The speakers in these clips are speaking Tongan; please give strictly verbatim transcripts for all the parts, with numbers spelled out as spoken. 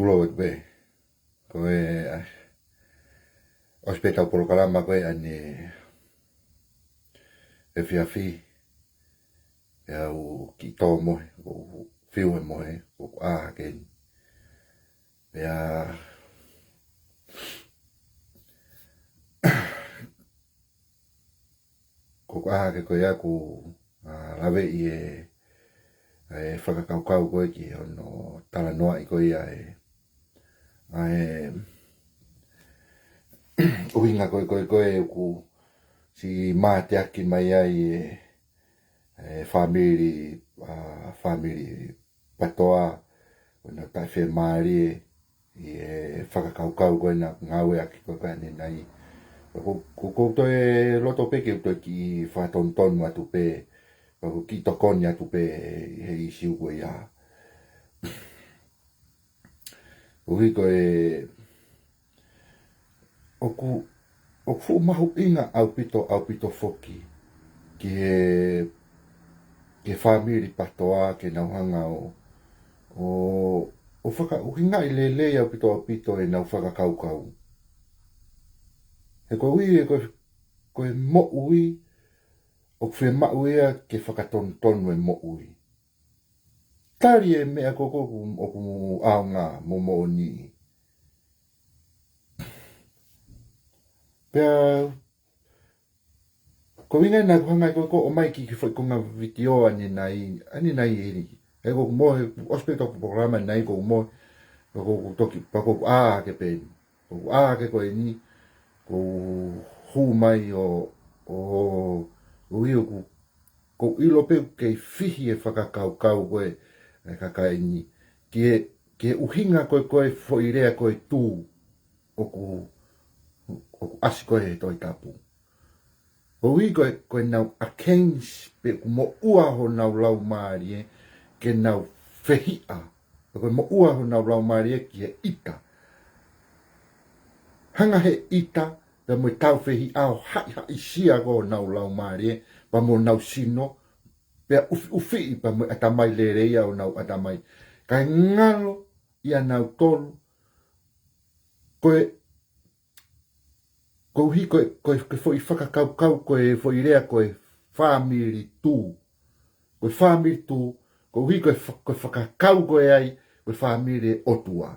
Kulo atu pē. Ko e, ʻa, ʻosi pē ʻetau polokalama ko ē ʻaneefiafi. Pea u kiʻi tō mohe, ʻoku ou fiu he mohe, ʻoku ʻā hake eni. Pea ʻoku ʻā hake ko ia ʻoku, ʻa, laveʻi e, e fakakaukau ko ē ki hono talanoaʻi ko ia e, ʻa e ʻuhinga ko ē, ko ē, ko ē ʻoku siʻi mateaki mai ai e, e fāmili, ʻa, fāmili PATOA, ʻo nau taʻefiemālie ʻi he fakakaukau ko ē naʻa ku ngāueʻaki ko ē ʻanenai. Ko, ko, ʻoku ou toe loto pē ke u toe kiʻi fakatonutonu atu pē, pea ʻoku ou kiʻi tokoni atu pē he ʻīsiu ko ia. Koeʻuhi ko e, ʻoku, ʻoku fuʻu mahuʻinga ʻaupito, ʻaupito foki ki he, ki he fāmili PATOA ke nau hanga ʻo, ʻo, ʻo fakaʻuhingaʻi lelei ʻaupito, ʻaupito ʻenau fakakaukau. He koeʻuhi, he ko e, ko e moʻui, ʻoku fiemaʻu ia ke fakatonutonu e moʻui. Tali e meʻa ko ē ʻoku, ʻoku ʻaonga mo moʻoni. Pea, ko e ʻuhinga ia naʻa ku hanga ai ko ē ʻo ʻomai ki he kiʻi foʻi konga vitiō ʻanenai, ʻanenai eni. He ʻoku ou mohe, ʻosi pē ʻetau polokalama ʻanenai ʻoku ou mohe, pea ʻoku ou toki, pea ʻoku ou ʻā hake pē eni. ʻOku ou ʻā hake ko eni, ʻoku ou hū mai ʻo, ʻo, ʻo ʻilo ʻoku, ʻoku ou ʻilo pē ʻoku kei fihi e fakakaukau ko ē, e kakai ni. Ki he, ki he ʻuhinga ko ē, ko e foʻi lea ko e tū, ʻoku, ʻoku ʻasi ko ē he Tohi Tapu. Koeʻuhi ko e, ko ʻenau against pē ʻoku moʻua honau laumālie ke nau fehiʻa. Pea ko e moʻua honau laumālie ki he ʻita. Hanga he ʻita, pea mo e tāufehiʻa ʻo haʻihaʻisia ko ē honau laumālie, pea mo honau sino, pea ʻufiʻufiʻi, pea mo e ʻatamai lelei ʻa honau ʻatamai. Kae ngalo ʻia nautolu, ko e, koeʻuhi ko e, ko e, ko e foʻi fakakaukau, ko e foʻi lea, ko e fāmili tū. Ko e fāmili tū, koeʻuhi ko e fa-, ko e fakakaukau ko ē ai, ko e fāmili ʻOtua.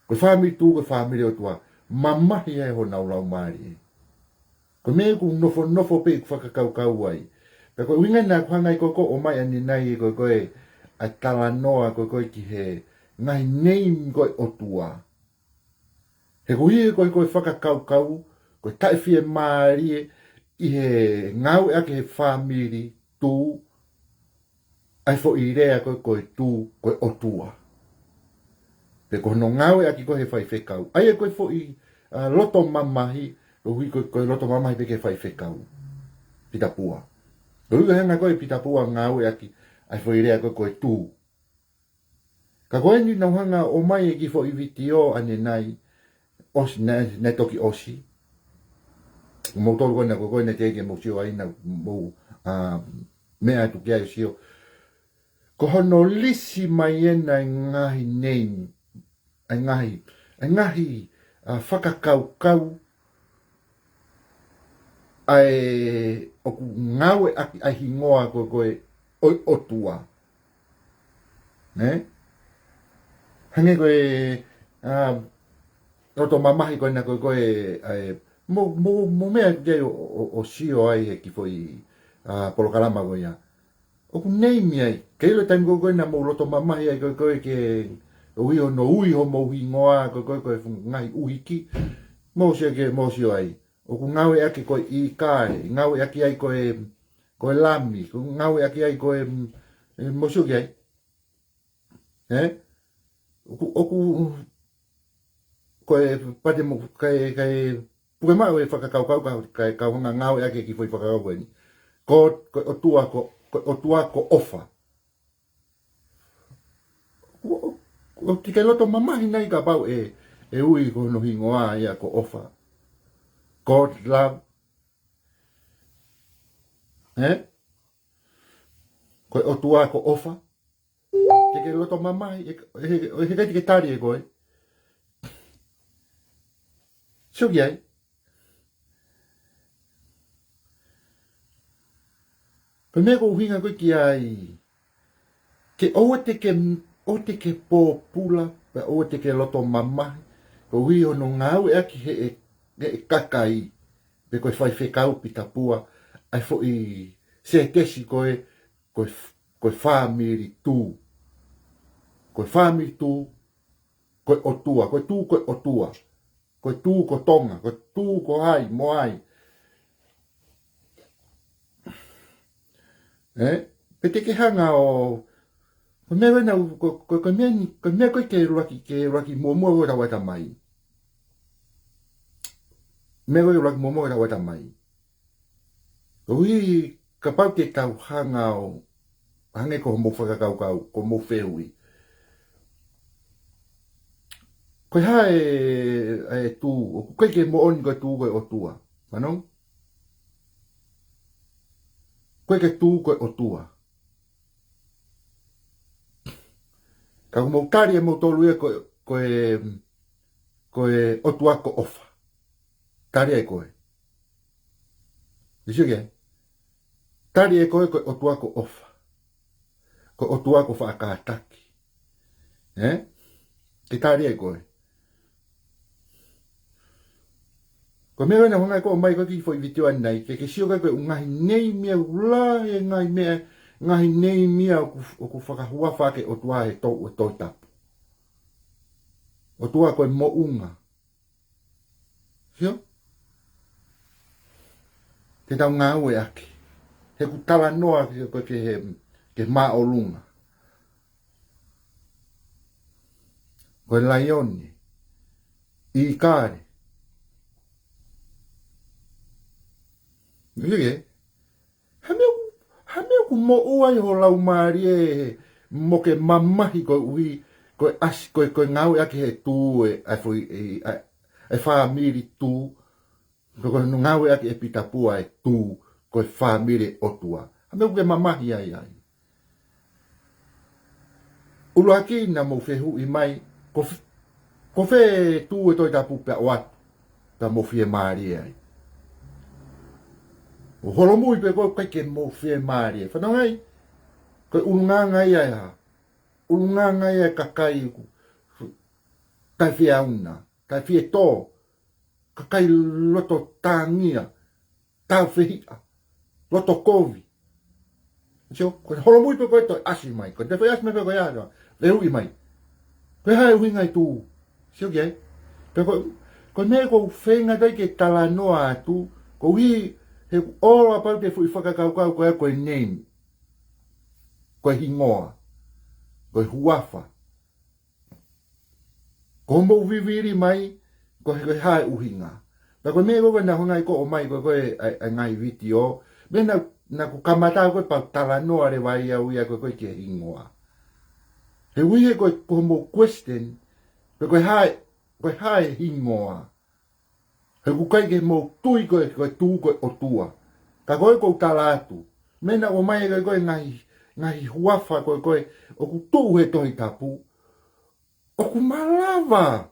Ko e fāmili tū, ko e fāmili ʻOtua. Mamahi ai honau laumālie. Ko e meʻa ʻoku nofonofo pē ʻeku fakakaukau ai. Pea ko e ʻuhinga naʻa ku hanga ai ko ē ʻo ʻomai ʻanenai ko ē, ko e, ʻa e talanoa ko ē, ko e ki he ngaahi name ko ē ʻOtua. He koeʻuhi ko e, ko e fakakaukau, ko e taʻefiemālie ʻi he ngāueʻaki he fāmili tū, ʻa e foʻi lea ko ē, ko e tū, ko e ʻOtua. Pe ko hono ngāueʻaki ko ē he faifekau. ʻA ia ko e foʻi, ʻa, loto mamahi, koeʻuhi ko e, ko e loto mamahi pē ki he faifekau. Pita Pua. Koeʻuhi ko e hanga ko ē ʻe Pita Pua ʻo ngāueʻaki, ʻa e foʻi lea ko ē, ko e tū. Ka ko eni naʻa ku hanga ʻo ʻomai e kiʻi foʻi vitiō ʻanenai, ʻosi, naʻe, naʻe toki ʻosi. Mou tolu ko ena ko ē, ko ena teʻeki ke mou sio ai naʻa mou, ʻa, meʻa atu ki ai ʻo sio. Ko hono lisi mai ena e ngaahi name, e ngaahi, e ngaahi, ʻa, fakakaukau, ʻa e ʻoku ngāueʻaki ʻa e hingoa ko ē, ko e ʻo, ʻOtua. Nē? Hangē ko e, ʻa, loto mamahi ko ena ko ē, ko e, ʻa e, mo, mo, mo meʻa ke ʻo, ʻo, ʻo sio ai he kiʻi foʻi, ʻa, polokalama ko ia. ʻOku name ai, ke ʻilo taimi ko ē, ko ē naʻa mou loto mamahi ai ko ē, ko e ke, ʻo ui hono ui homou hingoa ko ē, ko e, ko e fuʻu ngaahi ʻuhiki. Mou sio ke, mou sio ai. ʻOku ngāueʻaki ko e ʻīkai, ngāueʻaki ai ko e, ko e lami, ʻoku ngāueʻaki ai ko e, mm, e, mou sio ki ai. Ē? ʻOku, ʻoku, ko e pate mo, kae, kae, puke maʻu e fakakaukau ka, kae, kau hanga ngāueʻaki e kiʻi foʻi fakakaukau ko eni. Ko, ko e ʻOtua ko, ko e ʻOtua ko ʻOfa. ʻO, ʻo, ʻoku ke loto mamahi nai kapau ʻe, ʻe ui ko hono hingoa ia ko ʻOfa. God love. Ē? Ko e ʻOtua ko ʻOfa. Te ke loto mamahi, ʻe, ʻe, ʻe, ʻe, ʻikai te ke tali ʻe koe. Sio ki ai. Ko e meʻa ʻoku ou ʻuhinga ko ē ki ai, ke ʻoua te ke, ʻoua te ke pōpula, pea ʻoua te ke loto mamahi, koeʻuhi hono ngāueʻaki ʻe he, ʻe he kakai, pe ko e faifekau Pita Pua, ʻa e foʻi sētesi ko ē, ko e f-, ko e fāmili tū. Ko e fāmili tū, ko e ʻOtua, ko e tū ko e ʻOtua. Ko e tū ko Tonga, ko e tū ko hai, mo hai. Ē? Pe te ke hanga ʻo, ko e meʻa ko ena, ko, ko, ko e meʻa ni, ko e meʻa ko ē ke ʻuluaki, ke ʻuluaki muʻomuʻa ʻo tau ʻatamai. Meʻa ko ē ʻuluaki muʻomuʻa ʻo tau ʻatamai. Koeʻuhi kapau te tau hanga ʻo, hangē ko hoʻomou fakakaukau, ko hoʻomou fehuʻi. Ko e hā e, e tū, ʻoku ʻikai ke moʻoni ko e tū ko e ʻOtua. Fanongo? ʻOku ʻikai ke tū ko e ʻOtua. Ka ʻoku mou tali ʻe moutolu ia ko, ko e, ko e ʻOtua ko ʻOfa. Tali ʻe koe. Sio ki ai. Tali ʻe koe ko e ʻOtua ko ʻOfa. Ko e ʻOtua ko Faʻakātaki. Ē? Ke tali ʻe koe. Ko e meʻa ko ena ʻoku ou hanga ko ē ʻo ʻomai ko ē ki he foʻi vitiō ʻanenai, ke ke sio ko ē ko e ʻū ngaahi neimi ia ʻoku lahi e ngaahi meʻa, ngaahi neimi ia ʻoku, ʻoku fakahuafa ki he ʻOtua he to-, he Tohi Tapu. ʻOtua ko e moʻunga. Sio? Te tau ngāueʻaki. He ʻoku talanoa ki he, ki he, ki he māʻolunga. Ko e laione, ʻīkale. Sio ki ai? Hā e meʻa ʻoku, hā e meʻa ʻoku moʻua ai ho laumālie mo ke mamahi koeʻuhi, ko e ʻasi, ko e, ko e ngāueʻaki he tū e, ʻa e foʻi, e, ʻa e, ʻa e fāmili tū, ko e, ko hono ngāueʻaki ʻe Pita Pua e tū, ko e fāmili ʻOtua. Hā e meʻa ʻoku ke mamahi ai ai. ʻUluaki naʻa mou fehuʻi mai, ko f-, ko fē tū e Tohi Tapu pea ʻoatu, pea mou fiemālie ai. ʻO holomui pē ko ē ʻikai ke mou fiemālie. Fanongo ai, ko e ʻulungaanga ia ʻe hā? ʻUlungaanga ia ʻa e kakai ʻoku, taʻefiauna, taʻefietō, kakai loto tāngia, tāufehiʻa, loto kovi. Sio, ko e holomui pē ko ē toe ʻasi mai. Ko e toe ʻasi mai pē ko ia, fehuʻi mai. Ko e hā e ʻuhinga e tū? Sio ki ai. Pea ko, ko e meʻa ʻoku ou feinga ai ke talanoa atu, koeʻuhi he ʻoku all about e foʻi fakakaukau ko ē ko e name. Ko e hingoa. Ko e huafa. Ko hoʻomou vivili mai, ko e, ko e hā e ʻuhinga. Pea ko e meʻa ko ē naʻa ku hanga ai ko ē ʻo ʻomai ko ē ko ē ʻa e, ʻa e ngaahi vitiō, meʻa naʻa, naʻa ku kamata ko ē pea u talanoa leva ai au ia ko ē ko ē ki he hingoa. He ʻuhi he ko e, ko hoʻomou question, pe ko e hā e, ko e hā e hingoa. He ʻoku ʻikai ke mou tui ko e, ko e tū ko e ʻOtua. Ka ko e ʻoku ou tala atu. Meʻa naʻa ku ʻomai ko ē ko e ngaahi, ngaahi huafa ko ē ko ē ʻoku tuʻu he Tohi Tapu. ʻOku malava.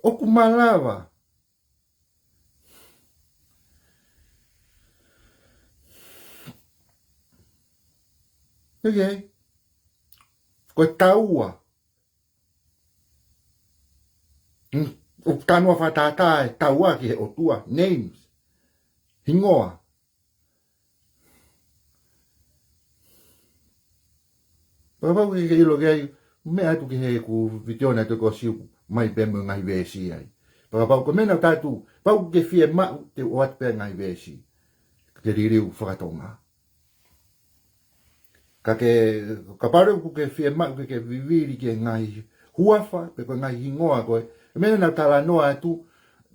ʻOku malava. Okay. Ko e taua. Mm, ʻoku talanoa fakatātā e taua ki he ʻOtua, names. Hingoa. Fakapapau ke ke ʻilo ki ai, meʻa atu ki heʻeku vitiō naʻe toe ko siu mai pē mo e ngaahi veesi ai. Fakapapau ko e meʻa naʻa ku tala atu, kapau ʻoku ke fiemaʻu te u ʻoatu pē ngaahi veesi. Ke liliu fakatonga. Ka ke, kapau leva ʻoku ke fiemaʻu ke ke vivili ki he ngaahi huafa, pe ko e ngaahi hingoa ko ē. Meʻa naʻa ku talanoa atu,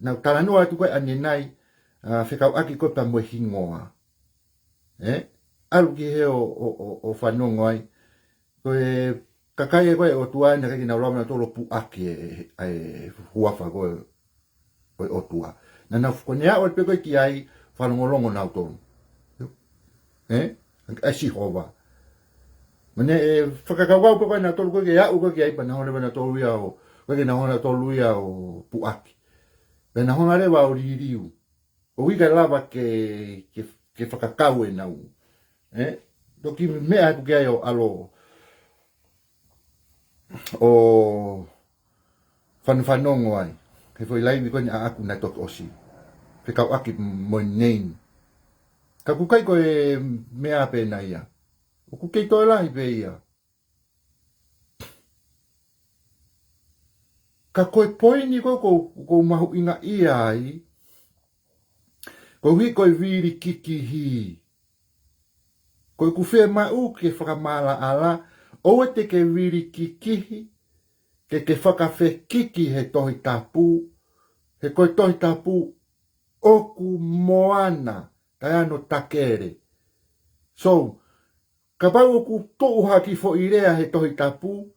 naʻa ku talanoa atu ko ē ʻanenai, ʻa, fekauʻaki ko ē pea mo e hingoa. Ē? ʻAlu ki hē ʻo, ʻo, ʻo, ʻo fanongo ai. Ko e kakai ē ko ē ʻo e ʻOtua naʻe ʻikai ke nau lava nautolu ʻo puʻaki e, e, e huafa ko ē ʻo e ʻOtua. Naʻa nau fokone aʻu pē ko ē ki ai, fakalongolongo nautolu. Ē? ʻa Sihova. Mane e fakakaukau pē ko ē nautolu ko ē ke aʻu ko ē ki ai pea nau hanga leva nautolu ia ʻo, ko ē ke nau hanga nautolu ia ʻo puʻaki. Pea nau hanga leva ʻo liliu. ʻOku ʻikai lava ke, ke, ke fakakau ʻenau. Ē? Toki meʻa atu ki ai ʻo ʻalu ʻo fanofanongo ai. He foʻi laivi ko eni ʻaʻaku naʻe toki ʻosi fekauʻaki mo e nei. Ka ʻoku ʻikai ko e meʻa pē ena ia. ʻOku kei toe lahi pē ia. Ka ko e poini ko ē ʻoku ou, ʻoku ou mahuʻingaʻia ai, koeʻuhi ko e vili kikihi. Ko ʻeku fiemaʻu ke fakamaʻalaʻala, ʻoua te ke vili kikihi, ke ke fakafekiki he Tohi Tapu, he ko e Tohi Tapu ʻoku moana, taʻe ʻi ai hano takele. So, kapau ʻoku tuʻu ha kiʻi foʻi lea he Tohi Tapu,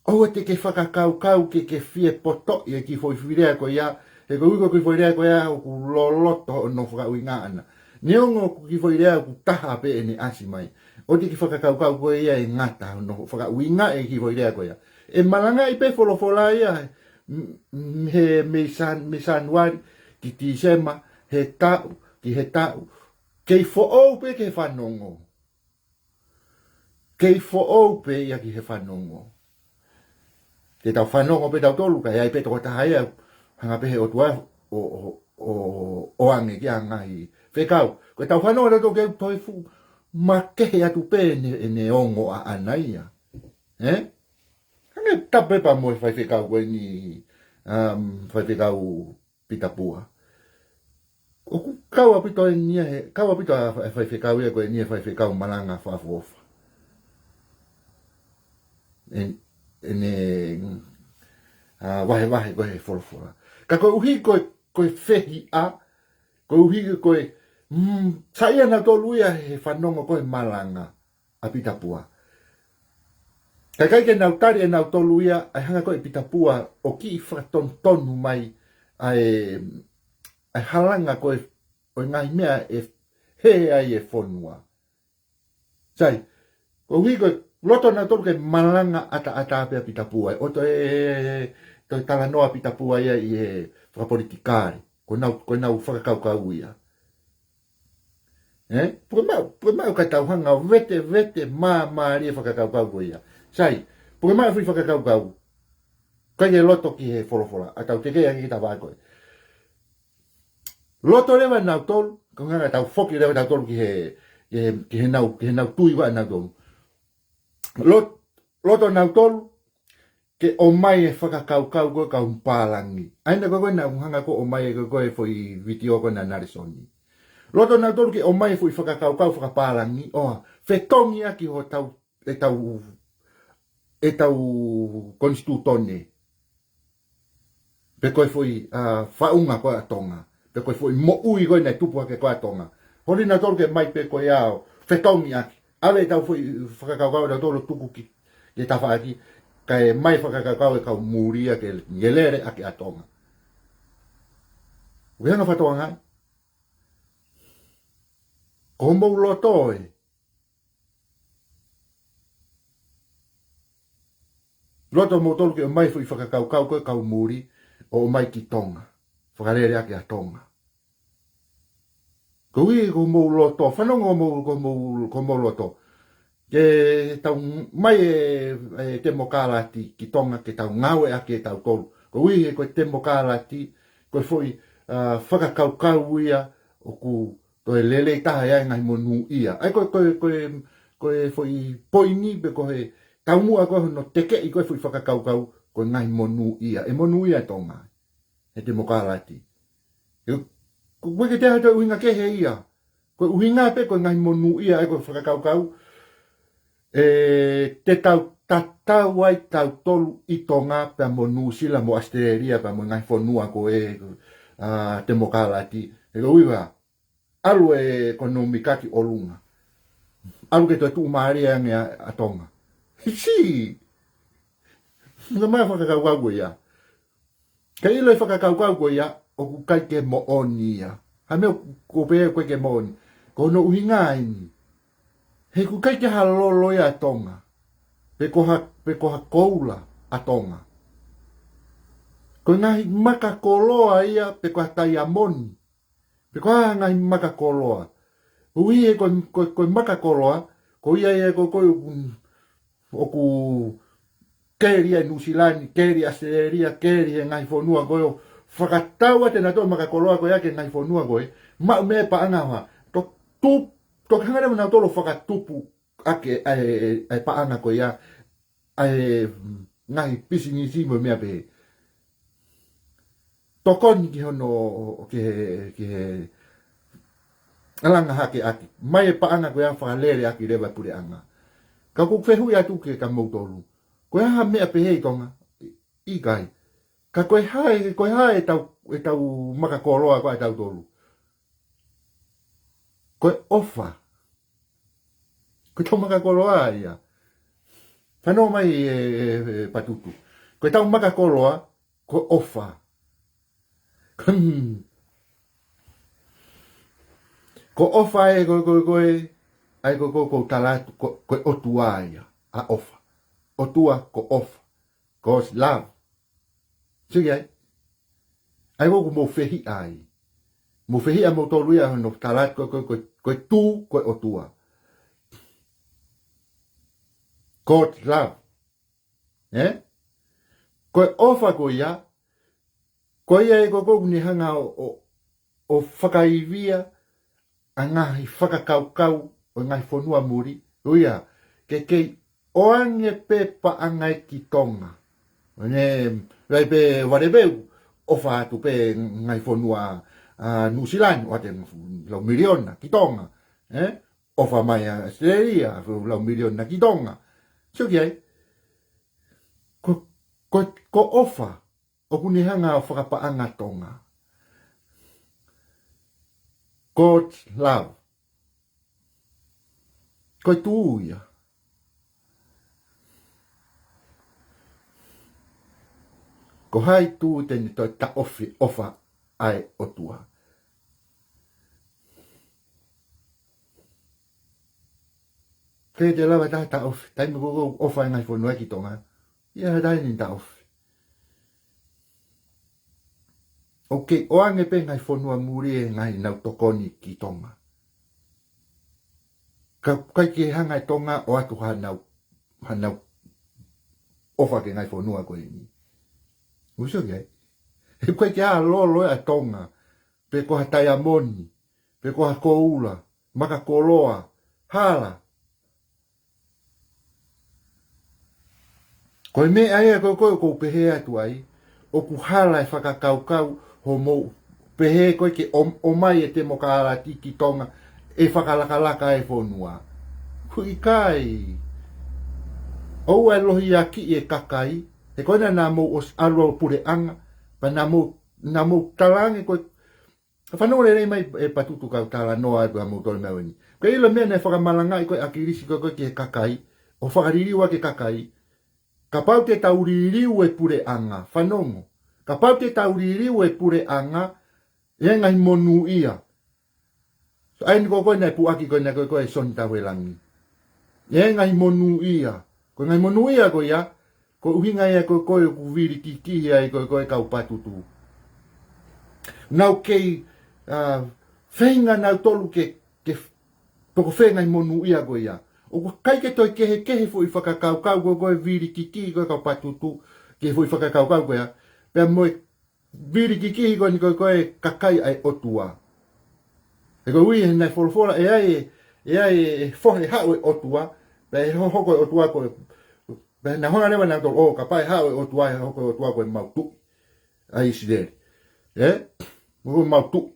ʻoua te ke fakakaukau ke ke fie potoʻi e kiʻi foʻi lea ko ia, he koeʻuhi ko e kiʻi foʻi lea ko ia ʻoku loloto hono fakaʻuhinga ʻana. Neongo ʻoku kiʻi foʻi lea ʻoku taha pē ʻene ʻasi mai, ʻoua te ke fakakaukau ko ia ʻe ngata hono fakaʻuhinga e kiʻi foʻi lea ko ia. ʻE malangaʻi pē folofola ia, m-, m-, he mei San-, mei Sānuali ki Tīsema, he taʻu ki he taʻu, kei foʻou pē ke fanongo. Kei foʻou pē ia ki he fanongo. Te tau fanongo pē tautolu, kae ʻi ai pē tokotaha ia, hanga pē he ʻOtua ʻo, ʻo, ʻo, ʻoange ki ai e ngaahi fekau. Ko ʻetau fanongo tautolu ki he Tohi Fuʻu, makehe atu pē ʻene, ʻene ongo ʻaʻana ia. Ē? Hangē tapu pē pea mo e faifekau ko eni, um, faifekau Pita Pua. ʻOku kau ʻaupito eni ia he, kau ʻaupito ʻa e fa-, faifekau ia ko eni he faifekau malanga fakaʻofoʻofa. ʻEne, ʻene, ʻa, vahevahe ko ē he folofola. Ka koeʻuhi ko e, ko e fehiʻa, koeʻuhi ko e, mm, saiʻia nautolu ia he fanongo ko ē malanga ʻa Pita Pua. Kae ʻikai ke nau tali ʻe nautolu ia, ʻa e hanga ko ē ʻe Pita Pua ʻo kiʻi fakatonutonu mai ʻa e, ʻa e halanga ko ē ʻo e ngaahi meʻa ʻe hē ai e fonua. Sai, koeʻuhi ko e loto nautolu ke malanga ʻataʻatā pē ʻa Pita Pua, ʻo toe, toe talanoa Pita Pua ia ʻi he fakapolitikale. Ko ʻenau, ko ʻenau fakakaukau ia. Ē? Puke maʻu, puke maʻu ka tau hanga ʻo vete, vete, māmālie fakakaukau ko ia. Sai, puke maʻu e foʻi fakakaukau. ʻIkai ke loto ki he folofola, ʻa tau teke ake ki he tafaʻaki ko ē. Loto leva nautolu, ko e ʻuhinga tau foki leva tautolu ki he, ki he, ki heʻenau, ki heʻenau tui ʻa nautolu. Lot-, loto nautolu, ke ʻomai e fakakaukau ko ē kau pālangi. ʻA ena ko ē naʻa ku hanga ko ē ʻomai ko ē foʻi vitiō ko ena ʻa Nalesoni. Loto nautolu ke ʻomai e foʻi fakakaukau fakapālangi, ʻo fetongi ʻaki hotau, ʻetau, ʻetau konisitūtone. Pe ko e foʻi, ʻa, faʻunga ko ē ʻa Tonga. Pe ko e foʻi moʻui ko ē naʻe tupu hake ko ē ʻa Tonga. Holi nautolu ke ʻomai pē ko ia ʻo fetongi ʻaki. ʻAve ʻetau foʻi fakakaukau ʻa nautolu ʻo tuku ki, ki he tafaʻaki, kae ʻomai fakakaukau e kau muli ia ke, ke lele ʻaki ʻa Tonga. ʻOku ke hanga fakatokangaʻi? Ko hoʻomou loto ē. Loto moutolu ke ʻomai foʻi fakakaukau ko ē kau muli ʻo ʻomai ki Tonga. Fakalele ʻaki ʻa Tonga. Koeʻuhi ko hoʻomou loto, fanongo mo, ko hoʻomou, ko hoʻomou loto. Ke tau ʻomai e, e temokalati ki Tonga ke tau ngāueʻaki ʻe tautolu. Koeʻuhi ko e temokalati, ko e foʻi, ʻa, fakakaukau ia ʻoku toe lelei taha ia ʻi he ngaahi monūʻia. ʻA ia ko e, ko e, ko e, ko e foʻi poini pe ko e taumuʻa ko ē hono tekeʻi ko ē foʻi fakakaukau ko e ngaahi monūʻia. ʻE monūʻia Tonga he temokalati. ʻE, ko, ko e ke te hata ʻuhinga kehe ia. Ko e ʻuhinga pē ko e ngaahi monūʻia ʻa e ko e fakakaukau. ʻE, te tau tatau ai tautolu ʻi Tonga pea mo Nuʻusila mo ʻAositelēlia pea mo e ngaahi fonua ko ē, ʻa, temokalati. ʻE ko e ʻuhinga, ʻalu e ʻekonōmika ki ʻolunga. ʻAlu ke toe tuʻumālie ange ʻa, ʻa Tonga. Hisi! Ngā mai fakakaukau ko ia. Ka ʻilo e fakakaukau ko ia, ʻoku ʻikai ke moʻoni ia. Ha meʻa ko pē ʻoku ʻikai ke moʻoni. Ko hono ʻuhinga eni. He ʻoku ʻikai ke ha lolo ia ʻa Tonga. Pe ko ha, pe ko ha koula ʻa Tonga. Ko e ngaahi makakoloa ia, pe ko ha taiamoni. Pe ko ha ngaahi makakoloa. Ui he ko, ko, ko e makakoloa, ko ia ia ko, ko ʻoku, ʻoku keli ia ʻi Nuʻusila ni, keli ʻAositelēlia, keli he ngaahi fonua ko ē ʻo fakatau ʻa e naʻa toe makakoloa ko ia ki he ngaahi fonua ko ē, maʻu mei ai e paʻanga ʻa e ʻOtua. Toki tu, toki hanga leva ʻe nautolu ʻo fakatupu ʻaki ʻa e, ʻa e paʻanga ko ia, ʻa e ngaahi pisinisi mo e meʻa pehē. Tokoni ki hono, ki he, ki he langa hake ʻaki. Mai e paʻanga ko ia fakalele ʻaki leva e puleʻanga. Ka ʻoku ou fehuʻi atu kia moutolu. Ko e hā ha meʻa pehē ʻi Tonga? ʻIkai. Ka ko e hā e, ko e hā ʻetau, ʻetau makakoloa ko ē ʻa tautolu? Ko e ʻofa. Ko ʻetau makakoloa ia. Fanongo mai ē, ē, ē, Patutu. Ko ʻetau makakoloa, ko e ʻofa. Hmm. Ko e ʻofa ē, ko, ko, ko e, ʻa ia ko, ko, ko e tala atu, ko, ko e ʻOtua ia, ʻa e ʻofa. ʻOtua, ko e ʻofa. God's love. Sio ki ai. ʻA ia ko ē ʻoku mou fehiʻa ai. Mou fehiʻa moutolu ia hono tala atu ko, ko, ko, ko e tū, ko e ʻOtua. God's love. Ē? Ko e ʻofa ko ia, ko ia ē ko, ko ʻoku ne hanga ʻo, ʻo, ʻo fakaivia ʻa e ngaahi fakakaukau ʻo e ngaahi fonua muli, ʻo ia, ke kei ʻoange pē paʻanga ia ki Tonga. ʻO ne, vai pē valeveu, ʻofa atu pē ngaahi fonua, ʻa, Nuʻusila ni, ʻoatu e lau miliona ki Tonga, ē? ʻOfa mai ʻAositelēlia, lau miliona ki Tonga. Sio ki ai. Ko, ko, ko e ʻofa, ʻoku ne hanga ʻo fakapaʻanga Tonga. God's love. Ko e tū ia. Ko hai tū te ne toe taʻofi ʻofa ʻa e ʻOtua? Ke te lava taha taʻofi, taimi ko ē ʻoku ʻofa e ngaahi fonua ki Tonga. ʻIa, ha taha ʻe taʻofi. ʻOku kei ʻoange pē ngaahi fonua muli e ngaahi nau tokoni ki Tonga. Ka ʻoku ʻikai ke hanga ʻe Tonga ʻo ʻoatu hanau, hanau ʻofa ki he ngaahi fonua ko eni. Mou sio ki ai. He ʻoku ʻikai ke ʻa lolo ʻa Tonga, pe ko ha taiamoni, pe ko ha koula, makakoloa, hala. Ko e meʻa ia ko ē ʻoku ou pehē atu ai, ʻoku hala e fakakaukau hoʻomou pehē ko ē ke ʻom-, ʻomai e temokalati ki Tonga ʻe fakalakalaka e fonua. ʻOku ʻikai. ʻOua ʻe lohiakiʻi e kakai, he ko ena naʻa mou ʻosi ʻalu ʻo puleʻanga, pea naʻa mou, naʻa mou talaange ko ē, fanongo lelei mai ē Patutu kau talanoa atu ʻa moutolu meʻa ʻo eni. Ko e ʻilo meʻa naʻe fakamalangaʻi ko ē ʻa ʻAkilisi ko ē ki he kakai, ʻo fakaliliu ʻaki e kakai. Kapau te tau liliu e puleʻanga, fanongo. Kapau te tau liliu e puleʻanga, ʻe ngaahi monūʻia. So, ʻa eni ko ē ko ē naʻe puʻaki ko ē naʻe ko ē ko ē Sione Tauhelangi. ʻE ngaahi monūʻia. Ko e ngaahi monūʻia ko ia, ko e ʻuhinga ia ko ē ko ē ʻoku vili kikihi ai ko ē ko ē kau Patutu. Nau kei, ʻa, feinga nautolu ke, ke toko feinga e monūʻia ko ia. ʻOku ʻikai ke toe kehekehe foʻi fakakaukau ko ē ko ē vili kikihi ko ē kau Patutu, ki he foʻi fakakaukau ko ia. Pea mo e vili kikihi ko eni ko ē ko ē kakai ʻa e ʻOtua. He ko e ui he naʻe folofola ʻe ʻi ai, ʻe ʻi ai e fohe haʻu e ʻOtua, pea ʻe ho-, hoko e ʻOtua ko ē, pea naʻe hanga leva nautolu ʻo kapau ʻe haʻu e ʻOtua ʻe hoko e ʻOtua ko e mau tuʻi ʻa ʻIsileli. Ē? Ko e mau tuʻi.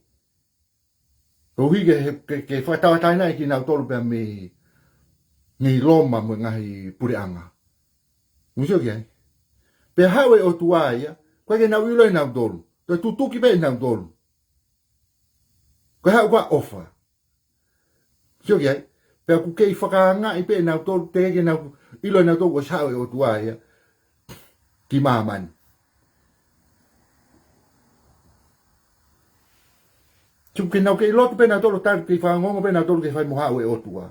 Koeʻuhi ke, ke, ke fakatauʻatāinaʻi kinautolu pea mei, mei Loma mo e ngaahi puleʻanga. Mou sio ki ai. Pea haʻu e ʻOtua ia, ʻoku ʻikai ke nau ʻilo ʻe nautolu. Toe tutuki pē ʻe nautolu. Ko e haʻu ko ē ʻofa. Sio ki ai. Pea ʻoku kei fakaangaʻi pē ʻe nautolu, teʻeki ke nau ʻilo ʻe nautolu ʻoku ʻosi haʻu e ʻOtua ia ki māmani. Tuku ke nau kei lotu pē nautolu, tali kei fanongo pē nautolu ke fai mo haʻu e ʻOtua.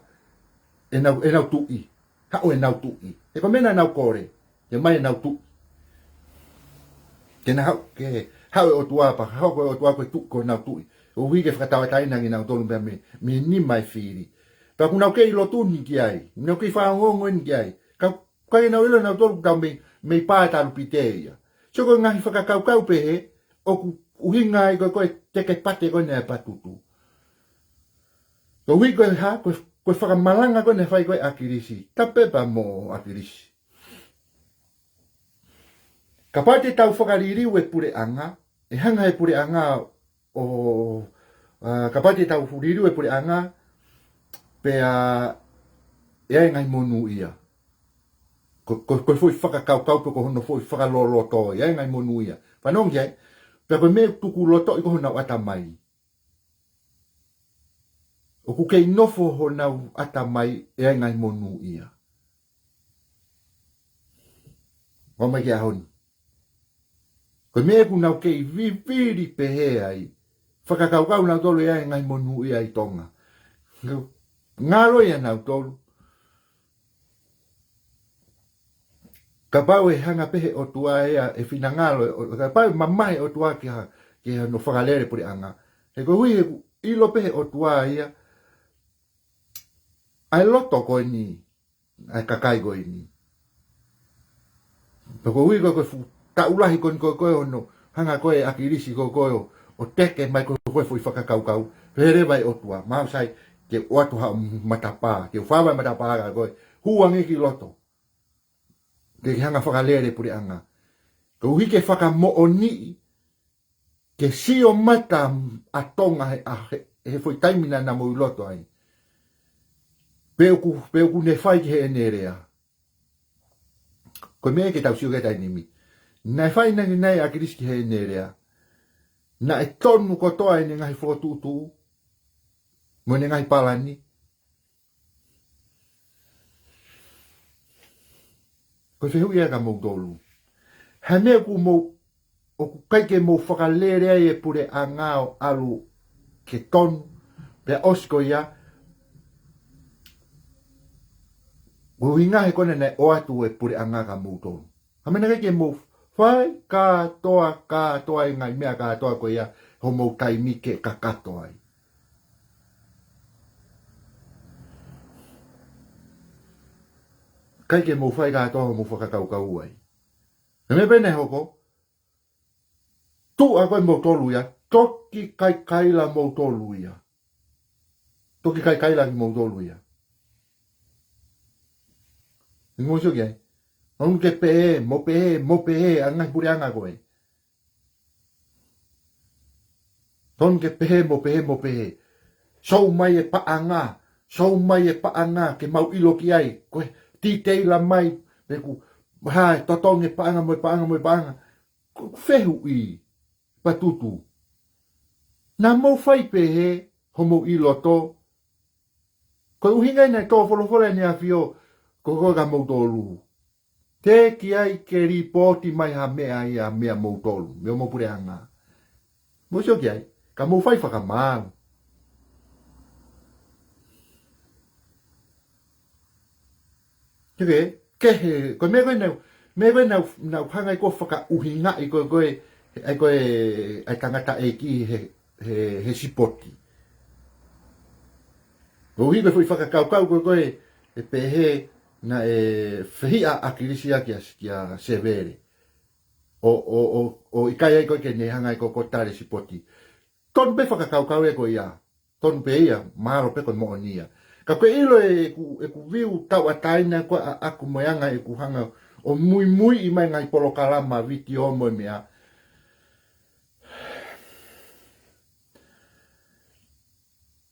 ʻenau, ʻenau tuʻi. Haʻu ʻenau tuʻi. He ko e meʻa naʻa nau kole. Ke ʻomai ʻenau tuʻi. Ke na haʻu, ke haʻu e ʻOtua pea, haʻu ko e ʻOtua ko e tuʻi, ko ʻenau tuʻi. ʻUhi ke fakatauʻatāinaʻi kinautolu pea mei, mei he nima e fili. Pea ʻoku nau kei lotu ni ki ai. Nau kei fakaongoongo ni ki ai. Ka, ka ʻikai ke nau ʻilo nautolu ʻoku tau mei, mei pā talu pite ia. So ko e ngaahi fakakaukau pehē, ʻoku ʻuhinga ai ko e, ko e teke pate ko eni ʻa e patutu. Koeʻuhi ko e hā, ko e, ko e fakamalanga ko eni naʻe fai ko ē ʻe ʻAkilisi. Tapu pē pea mo ʻAkilisi. Kapau te tau fakaliliu e puleʻanga, ʻe hanga he puleʻanga ʻo, ʻa, kapau te tau liliu e puleʻanga, pea ʻe ʻi ai e ngaahi monūʻia. Ko, ko, ko e foʻi fakakaukau pe ko hono foʻi fakaloloto, ʻe ʻi ai e ngaahi monūʻia. Fanongo ki ai, pea ko e meʻa ʻoku tuku lotoʻi ko honau ʻatamai. ʻOku kei nofo honau ʻatamai ʻe ʻi ai e ngaahi monūʻia. Ua mai ki he ʻaho ni. Ko e meʻa ʻoku nau kei vivili pehē ai. Fakakaukau nautolu ʻe ʻi ai e ngaahi monūʻia ʻi Tonga. Ngalo ia nautolu. Kapau ʻe hanga pē he ʻOtua ia, ʻe finangalo, ʻo, kapau ʻe mamahi e ʻOtua ki ha, ki hano fakalele puleʻanga. He koeʻuhi he ʻoku ʻilo pē he ʻOtua ia, ʻa e loto ko eni, ʻa e kakai ko eni. Pea koeʻuhi ko e, ko e fuʻu taʻu lahi ko eni ko e, ko e hono, hanga ko ē ʻe ʻAkilisi ko e, ko e ʻo, ʻo teke mai ko e, ko e foʻi fakakaukau. Pehē leva e ʻOtua, maʻu sai, ke ʻoatu haʻo matapā, ke u fava e matapā ka ko e, hū ange ki loto. Ke ke hanga fakalele puleʻanga. Koeʻuhi ke fakamoʻoniʻi, ke sio mata ʻa Tonga he, ʻa he, he foʻi taimi naʻa na mou ʻi loto ai. Pe ʻoku, pe ʻoku ne fai ki heʻene lea. Ko e meʻa ke tau sio ki ai he taimi ni. Naʻe fai naʻa ne ʻAkilisi ki heʻene lea. Naʻe tonu kotoa ʻene ngaahi fokotuʻutuʻu. Mo ʻene ngaahi palani. Ko e fehuʻi ia kia moutolu. He meʻa ʻoku mou, ʻoku ʻikai ke mou fakalele ai e puleʻanga ʻo ʻalu ke tonu, pea ʻosi ko ia, ko e ʻuhinga he ko ena naʻe ʻoatu e puleʻanga kia moutolu. Ka meʻa naʻe ʻikai ke mou fai kātoa, kātoa e ngaahi meʻa kātoa ko ia, hoʻomou taimi ke kakato ai. ʻIkai ke mou fai kātoa hoʻomou fakakaukau ai. He meʻa pē naʻe hoko, tuʻa ko ē moutolu ia, toki kaikaila moutolu ia. Toki kaikaila kimoutolu ia. Mou sio ki ai. Tonu ke pehē, mo pehē, mo pehē, ʻa e ngaahi puleʻanga ko ē. Tonu ke pehē, mo pehē, mo pehē. Sou mai e paʻanga, sou mai e paʻanga, ke mau ʻilo ki ai. Ko e titeila mai, pe ʻoku, hā, totongi e paʻanga, mo e paʻanga, mo e paʻanga. Ko e fehuʻi, patutu. Naʻa mou fai pehē, hoʻomou ʻi loto. Ko e ʻuhinga ia naʻe tō folofola ʻEne ʻAfio, ko e ko e kia moutolu. Teʻeki ai ke lipooti mai ha meʻa ia meia moutolu, meia homou puleʻanga. Mou sio ki ai, ka mou fai fakamaau. Ke, ke he, ko e meʻa ko ē naʻa, meʻa ko ē naʻa, naʻa hanga ʻe ia ʻo fakaʻuhingaʻi ko e, ko e, ʻa e ko e, ʻa e tangataʻeiki he, he, he sipoti. Koeʻuhi ko e foʻi fakakaukau ko e, ko e, ʻe pehē naʻe fehiʻa ʻa ʻAkilisi ia kia, kia Sevele. ʻO, ʻo, ʻo, ʻo ʻikai ai ko ē ke ne hanga ʻe ia ʻo, ʻo tali e sipoti. Tonu pē fakakaukau ē ko ia. Tonu pē ia, mahalo pē ko e moʻoni ia. Ka ko e ʻilo ē ʻeku, ʻeku view tauʻatāina ko ē ʻaʻaku mo e anga ʻeku hanga ʻo muimuiʻi mai ngaahi polokalama, vitiō mo e meʻa.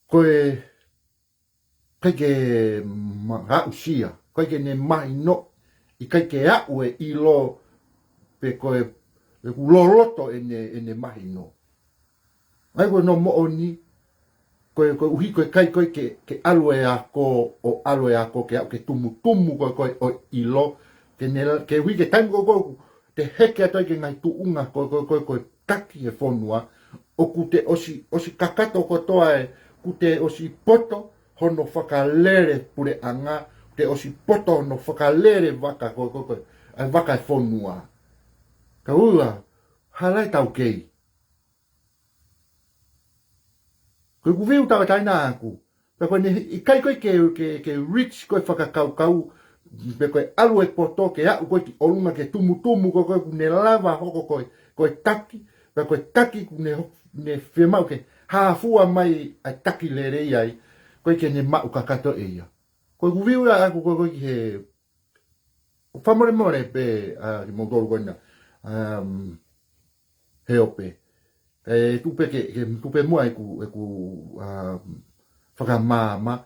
Ko e ʻikai ke ma-, aʻusia, ʻikai ke ne mahino, ʻikai ke aʻu e ʻilo, pe ko e, ʻeku loloto ʻene, ʻene mahino. ʻA ia ko hono moʻoni, ko e, koeʻuhi ko e ʻikai ko ē ke, ke ʻalu e ako, ʻo ʻalu e ako ke aʻu ke tumutumu ko e, ko e ʻo e ʻilo, ke ne la-, koeʻuhi ko e taimi ko ē ʻoku te heke atu ai ki he ngaahi tuʻunga ko e, ko e, ko e, ko e taki e fonua, ʻoku te ʻosi, ʻosi kakato kotoa e, ʻoku te ʻosi poto, hono fakalele puleʻanga, te ʻosi poto hono fakalele vaka ko, ko, ko, ʻa e vaka e fonua. Ka ua, hala e taukei. Ko ʻeku view tauʻatāina ʻaʻaku. Pea ko ʻene ʻikai ko ē ke, ke, ke reach ko ē fakakaukau, pe ko e ʻalu e poto ke aʻu ko ē ki ʻolunga ke tumutumu ko ē ko ē ʻoku ne lava hoko ko ē, ko e taki, pea ko e taki ʻoku ne ho-, ne fiemaʻu ke hāfua mai ʻa e taki lelei ai, ko ē ke ne maʻu kakato ʻe ia. Ko ʻeku view ia ʻaʻaku ko ē ko ē ki he, fakamolemole pē, ʻa, kimoutolu ko ena, um, he ope. ʻE tuku pē ke, ke tuku pē muʻa ʻeku, ʻeku, um, fakamaama,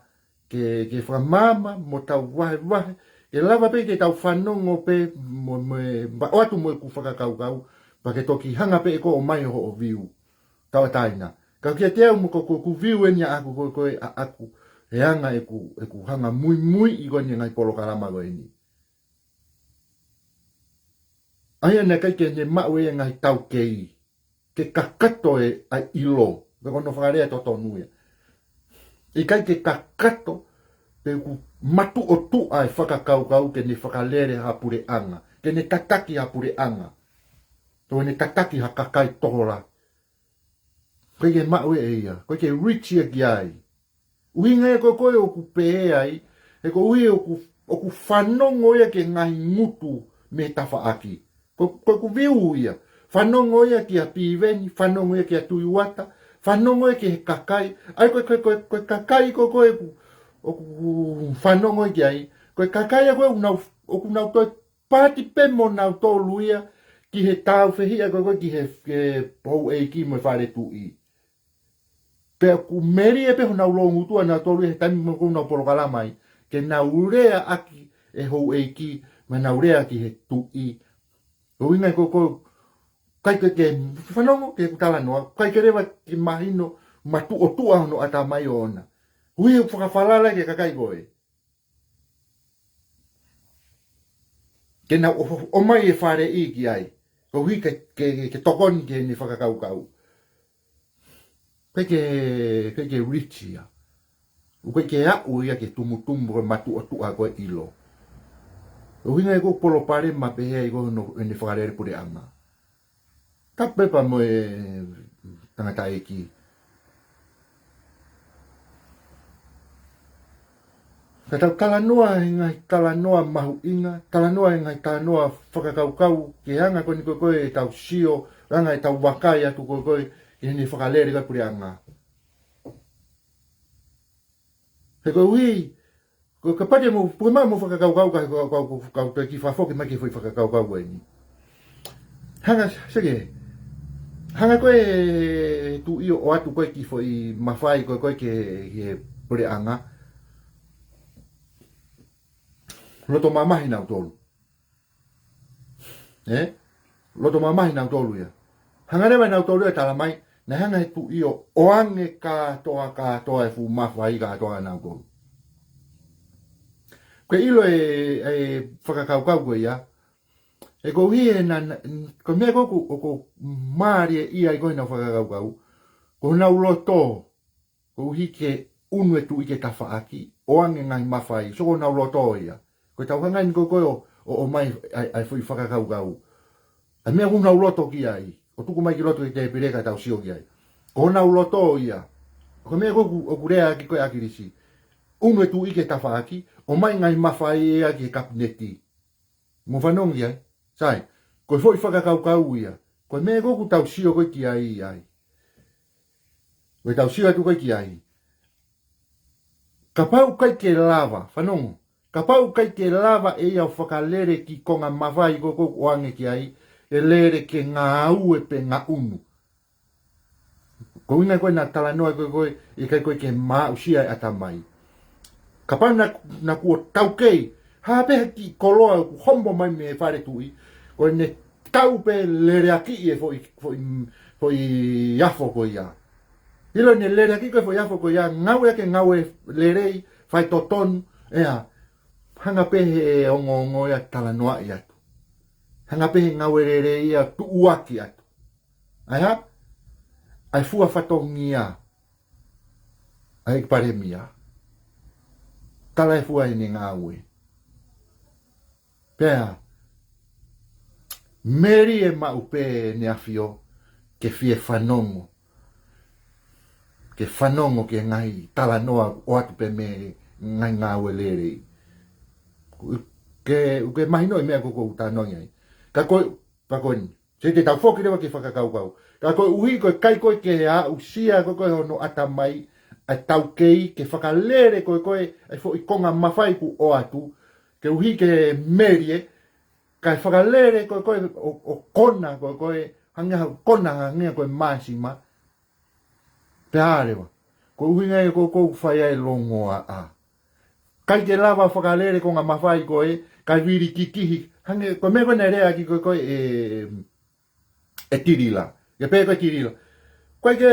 ke, ke fakamaama mo tau vahevahe, ke lava pē ke tau fanongo pē mo, mo, pea ʻoatu mo ʻeku fakakaukau, pea ke toki hanga pē ʻe koe ʻo ʻomai hoʻo view tauʻatāina. Ka kiate au mo ko, ko ʻeku view eni ʻaʻaku ko, ko ē ʻaʻaku, he anga ʻeku, ʻeku hanga muimuiʻi ko eni e ngaahi polokalama ko eni. ʻA ia naʻe ʻikai ke ne maʻu e ngaahi taukei, ke kakato e ʻa e ʻilo, pe ko hono fakalea totonu ia. ʻIkai ke kakato, pe ʻoku matuʻotuʻa e fakakaukau ke ne fakalele ha puleʻanga, ke ne tataki ha puleʻanga, pe ne tataki ha kakai tohola. ʻIkai ke maʻu ʻe ia, ʻikai ke reach ia ki ai. ʻUhinga ia ko ē ko ē ʻoku pehē ai, he koeʻuhi ʻoku, ʻoku fanongo ia ki he ngaahi ngutu mei he tafaʻaki. Ko, ko ʻeku view ia. Fanongo ia kia Piveni, fanongo ia kia Tuʻi Uata, fanongo ia ki he kakai. ʻA ia ko e, ko e, ko e, ko e kakai ko ē ko ē ʻoku, ʻoku fanongo ia ki ai. Ko e kakai ia ko ē ʻoku nau, ʻoku nau toe paati pē mo nautolu ia ki he tāufehiʻa ko ē ko ē ki he, ki he houʻeiki mo e fale tuʻi. Pea ʻoku melie pē honau loungutu ʻa nautolu he taimi mo ko ē ʻoku nau polokalama ai, ke nau lea ʻaki e houʻeiki, mo nau lea ki he tuʻi. ʻUhinga ia ko ē ko ē, ʻikai ke, ke fanongo ki heʻeku talanoa, ʻikai ke lava ke mahino matuʻotuʻa hono ʻatamai ʻoʻona. Ui ʻoku fakafalala ki he kakai ko ē. Ke nau ʻo, ʻomai e faleʻi ki ai. Koeʻuhi ke, ke, ke, ke tokoni ki heʻene fakakaukau. ʻIkai ke, ʻikai ke reach ia. ʻOku ʻikai ke aʻu ia ke tumutumu ko e matuʻotuʻa ko e ʻilo. ʻUhinga ia ko e palopalema pehē ai ko hono, ʻene fakalele puleʻanga. Tapu pē pea mo e tangataʻeiki. Ka tau talanoa he ngaahi talanoa mahuʻinga, talanoa he ngaahi talanoa fakakaukau, ke anga ko eni ko ē ko ē ʻetau sio, anga ʻetau vakai atu ko ē ko ē, ʻi heʻene fakalele ko ē puleʻanga. He koeʻuhi, ko e kapau te mou, puke mai hoʻomou fakakaukau ka, ka, ka, ka, ka, ka kiʻi fakafoki mai ki he foʻi fakakaukau ko eni. Hanga, seke, hanga ko ē Tuʻi ʻo ʻoatu ko ē kiʻi foʻi mafai ko ē ko ē ki he, ki he puleʻanga. Loto mamahi nautolu. ʻE? Loto mamahi nautolu ia. Hanga leva nautolu ia tala mai, naʻe hanga he Tuʻi ʻo ʻoange kātoa, kātoa e fuʻu mafai kātoa nautolu. Ko e ʻilo e, e fakakaukau ko ia. He koeʻuhi he na, na, ko e meʻa ko ē ʻoku, ʻoku mālie ia ʻi ko ē honau fakakaukau. Ko honau loto, koeʻuhi ke ʻunu e Tuʻi ki he tafaʻaki, ʻoange ngaahi mafai, so ko honau loto ia. Ko ʻetau hanga eni ko ē ko ē ʻo, ʻo, ʻomai ʻa e, ʻa e foʻi fakakaukau. ʻA e meʻa ʻoku nau loto ki ai, ʻo tuku mai ki loto ʻi he tēpile ka tau sio ki ai. Ko honau loto ia. Ko e meʻa ko ē ʻoku, ʻoku lea ʻaki ko ē ʻAkilisi. ʻUnu e Tuʻi ki he tafaʻaki, ʻomai ngaahi mafai ia ki he kapineti. Mou fanongo ai, sai, ko e foʻi fakakaukau ia. Ko e meʻa ko ē ʻoku tau sio ko ē ki ai ai. Ko ʻetau sio atu ko ē ki ai. Kapau ʻikai ke lava, fanongo. Kapau ʻikai ke lava ʻe ia ʻo fakalele kiʻi konga mafai ko ē ʻoku ʻoange ki ai, ʻe lele ke ngāue pe ngaʻunu. Ko e ʻuhinga ko ē naʻa talanoa ko ē ko ē, ʻikai ko ē ke maʻusia e ʻatamai. Kapau naʻa, naʻa kuo taukei, hā pē ha kiʻi koloa ʻoku hombo mai mei he fale tuʻi, ko ʻene tau pē leleakiʻi e foʻi, foʻi, foʻi afo ko ia. ʻIlo ʻene leleakiʻi ko ē foʻi afo ko ia, ngāue ʻaki e ngāue lelei, fai totonu, ʻea, hanga pē he ongoongo ia talanoaʻi atu. Hanga pē he ngāue lelei ia tuʻuaki atu. ʻA e hā? ʻA e fua fatongia ʻa e ʻEiki Palēmia. Tala e fua ʻene ngāue. Pea, melie maʻu pē ʻEne ʻAfio ke fie fanongo. Ke fanongo ki he ngaahi talanoa ʻoatu pē mei he ngaahi ngāue lelei. Ke, ke mahino e meʻa ko ē ʻoku ou talanoa ai. Ka ko e, pea ko eni. Sai te tau foki leva ki he fakakaukau. Ka koeʻuhi ko e ʻikai ko ē ke aʻusia ko ē ko ē hono ʻatamai ʻa e taukei ke fakalele ko ē ko ē ʻa e foʻi konga mafai kuo ʻoatu, koeʻuhi ke melie, kae fakalele ko ē ko ē ʻo, ʻo kona ko ē ko ē, hangē ha kona hangē ko e māsima, pea leva. Ko e ʻuhinga ia ko ē ʻoku ou fai ai e longoaʻa. ʻIkai ke lava fakalele konga mafai ko ē, kae vili kikihi. Hangē, ko e meʻa ko ē naʻe lea ʻaki ko ē ko ē ʻe, ʻe Tilila. Ke pehē ko ē Tilila. ʻIkai ke